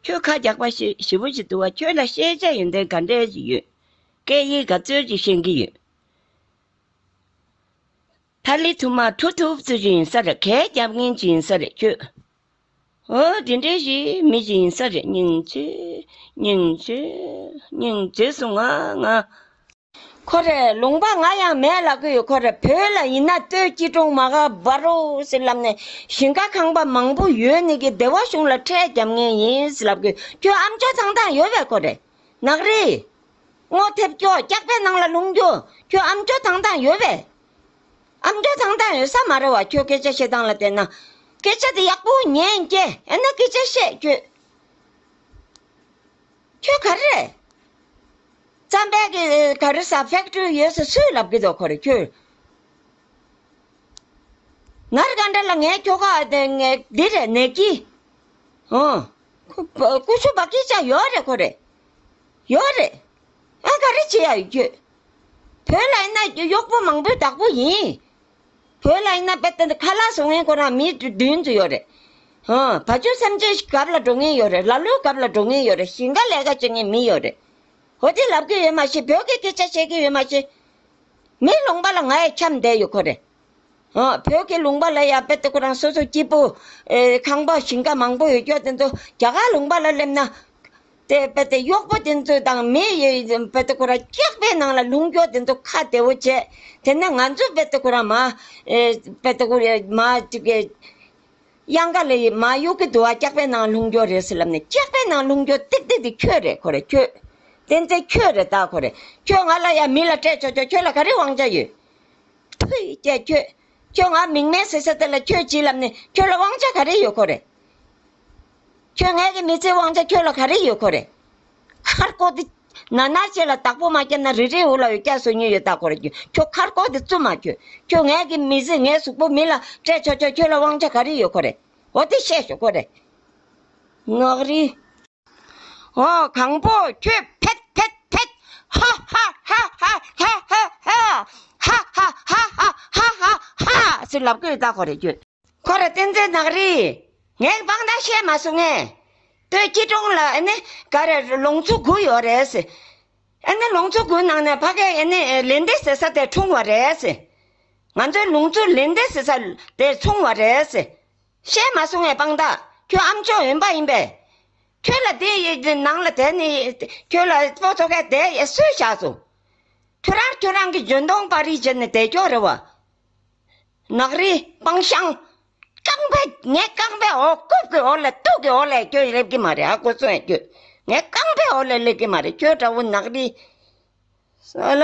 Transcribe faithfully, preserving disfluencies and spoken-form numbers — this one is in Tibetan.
ཁྱོད་ཁ་རྒྱག་པ་ཞི་ཞི་བོ་ཞིག་འདུག་བ། ཁྱོད་ལ་ཤེས་བྱ་ཡོན་ཏན་ག་འདྲས་ཡོད། སྐད་ཡིག་ག་ཚོད་ཅིག་ཤེས་ཀྱི་ཡོད། ཐ་ལི་ཐུ་མ་ཁྲུ་ཐུབ་ཚོད་ཅིག་ཡིན་ས་རེད། གད་རྒྱབ་མཁན་ཅིག་ཡིན་ས་རེད་ཁྱོད། ཨོ་དེ་འདྲའི་ཞིག་མི་ཞིག་ཡིན་ས་རེད། སྙིང་རྗེ། སྙིང་རྗེ། སྙིང་རྗེ་སོང་ང་ང་། ཁོ་རེ་ལུང་པ་ང་ཡང་མེད་ལབ་ཀྱི་ཡོད། ཁོ་རེ་བོད་ལ་ཡིན་ན་སྟོད་སྐྱིད་གྲོང་མ་ག་བ་རོ་ཟེར་ལབ་ནས་ཞིང་ཁ་ཁང་པ་མང་པོ་ཡོད་ནི་གི་བདེ་བ་གཞུང་ལ་ཁྲལ་རྒྱབ་མཁན་ཡིན་ཟེར་ལབ་ཀྱི་ཡོད། ཁྱོད་ཨམ་ཅོག་ཚང་ཐང་ཡོད་པས་ཁོ་རེ། ནག་རི། སྔོ་ཐེབས་སྐྱོ་སྐྱག་པའི་ནང་ལ་ལྷུང་རྒྱུ། ཁྱོད་ཨམ་ཅོག་ཚང་ཐང་ཡོད་པས། ཨམ་ཅོག་ཚང་ཐང་ཡོད་ས་མ་རེད་བ། ཁྱོད་སྐད་ཆ་བཤད་སྟངས་ལ་བལྟས་ན། སྐད་ཆ་དེ་ཡག་པོ་ཉན་སྐྱེ་ཨེ་ན་སྐད་ཆ་བཤད་ཁྱོད། ཁྱོད་ག་རེ་རེད། རྩམ་པའི་གི་ག་རེ་ཟ་ཕེག་ཊི་རི་ཡོད་ས་སུས་ལབ་གི་འདུག་ཁོ་རེ་ཁྱོད། ནར་ག་འདྲ་ལ་ངའི་ཁྱོ་ག་དེ་ངས་འདི་རེད་ནས་ཀྱི། ཨོ། ཁོ་ཀུ་ཤུ་བ་ཀི་ཅག་ཡོད་རེད་ཁོ་རེ། ཡོད་རེད། ཨ་ག་རེ་བྱེད་ཡ་ཡོད་ཁྱོད། བོད་ལ་ཡིན་ན་གཡོག་པོ་མང་པོའི་བདག་པོ་ཡིན། བོད་ལ་ཡིན་ན་དཔེ་དེ་འདི་ཁ་ལག་བཟོ་མཁན་ཁོ་རང་མི་བདུན་ཙམ་ཡོད་རེད། ཨ་བ་ཕྱུགས་སེམས་ཅན་ཞིག་རྒབ་ལ་འགྲོ་མཁན་ཡོད་རེད། ལ་ལུ་རྒབ་ལ་འགྲོ་མཁན་ཡོད་རེད། ཞིང་ཁ་ལས་ཀ་བྱེད་མཁན་མི་ཡོད་རེད། འོ་དེ་ལབ་གི་ཡོད་མ་གཞི་བོད་ཀྱི་སྐད་ཆ་བཤད་གི་ཡོད་མ་གཞི། མི་ལུང་པ་ལ་ང་ཡི་འཁྱམས་བསྡད་ཡོད་ཁོ་རེད། ཨ་བོད་ཀྱི་ལུང་པ་ལ་ཡ་དཔེ་དེ་ཁོ་རང་སོ་སོ་སྐྱིད་པོ། ཨེ་ཁང་པ་ཞིང་ཁ་མང་པོ་ཡོད་སྐྱོ་དེ་ཚོ་རྒྱ་གར་ལུང་པ་ལ་སླེབས་ན། དེ་དཔེ་དེ་གཡོག་པོ་དེ་ཚོ་དང་མི་ཡི་དཔེ་དེ་ཁོ་རང་སྐྱག་པའི་ནང་ལ་ལྷུང་སྐྱོ་དེ་ཚོ་ཁ་བདེ་བོ་བྱས། དེ་ནས་ང་ཚོ་དཔེ་དེ་ཁོ་རང་མ། ཨེ་དཔེ་དེ་ཁོ་རང་མ་ཅིག་གི། གཡང་ཁ་ལ་ཡི་མ་གཡུག་གི་འདུག་བ། སྐྱག་པའི་ནང་ལྷུང་རྒྱུ་རེད་ཟེར་ལབ་ནས་སྐྱག་པའི་ནང་ལྷུང་རྒྱུ་ཏིག་ཏིག་དེ་ཁྱོད་རེད་ཁོ་རེ་ཁྱོད། བསྟན་འཛིན་ཁྱོད་རེད་ད་ཁོ་རེ། ཁྱོད་ང་ལ་ཡ་མི་ལ་སྤྲད་ཆོག་ཆོག་ཁྱོད་ལ་ག་རེ་དབང་ཆ་ཡོད། ཐུ་ཡི་སྐྱ་ཁྱོད། ཁྱོད་ང་མིང་མེད་ཟེར་ས་དེ་ལ་ཁྱོད་ཅི་ལབ་ནས་ཁྱོད་ལ་དབང་ཆ་ག་རེ་ཡོད་ཁོ་རེ། ཁྱོད་ངའི་གི་མི་ཚེ་དབང་ཆ་ཁྱོད་ལ་ག་རེ་ཡོད་ཁོ་རེ། ཁར་ཀོ་དེ། ན་ན་ཆེ་ལ་བདག་པོ་མ་བརྒྱབ་ན་རི་རེ་འུ་ལ་ཡོད་སྐྱ་སོ་ཉོས་ཡོད་ད་ཁོ་རེ་ཁྱོད། ཁྱོད་ཁར་ཀོ་དེ་བཙུམ་མ་ཁྱོད། ཁྱོད་ངའི་གི་མི་ཚེ་ངའི་གཟུགས་པོ་མི་ལ་སྤྲད་ཆོག་ཆོག་ཁྱོད་ལ་དབང་ཆ་ག་རེ་ཡོད་ཁོ་རེ། འོ་དེ་བཤད་ཤོག་ཁོ་རེ། ངག་རི། ཨོ་གང་པོ་ཁྱོད་ཕེད་ཕེད་ཕེད། ཧ་ཧ་ཧ་ཧ། ཟེར་ལབ་གི་ཡོད་ད་ཁོ་རེ་ཁྱོད། ཁོ་རེ་བསྟན་འཛིན་ནག་རི། ངས་དཔང་རྟགས་བཤད་མ་སོང་ངས། སྟོད་སྐྱིད་གྲོང་ལ་ཨ་ནི་ག་རེ་ལུང་ཚོ་དགུ་ཡོད་རེད་ཟེར། ཨ་ནི་ལུང་ཚོ་དགུ་ནང་ནས་ཕ་གའི་ཨ་ནི་ལེན་ཏེ་ཟེར་ས་དེ་འཁྲུངས་པ་རེད་ཟེར། ང་ཚོའི་ལུང་ཚོ་ལེན་ཏེ་ཟེར་ས་དེ་འཁྲུངས་པ་རེད་ཟེར། བཤད་མ་སོང་ངས་དཔང་རྟགས། ཁྱོད་ཨམ་ཅོག་འོན་པ་ཡིན་པས། ཁྱོད་ལ་དེ་ཡི་ནང་ལ་དེ་ནི་ཁྱོད་ལ་སྤོ་ཚོ་གས་དེ་ཡི་སུས་བཞག་སོང་། ཁྱོད་རང་ཁྱོད་རང་གི་འཇོན་གདོང་པར་རིས་བྱས་ནས་བསྡད་ཀྱོག་རེད་བ། ནག་རི་སྤང་ཤང་། རྐང་པའི་ངའི་རྐང་པའི་འོག་རྐུབ་ཀྱི་འོག་ལ་ཐུག་གི་འོག་ལ་ཁྱོད་སླེབས་ཀྱི་མ་རེད་ཨ་ཁུ་སོང་ཡ་ཁྱོད། ངའི་རྐང་པའི་འོག་ལ་སླེབས་ཀྱི་མ་རེད་ཁྱོད་འདྲ་བོ་ནག་རི། སོ་ལ།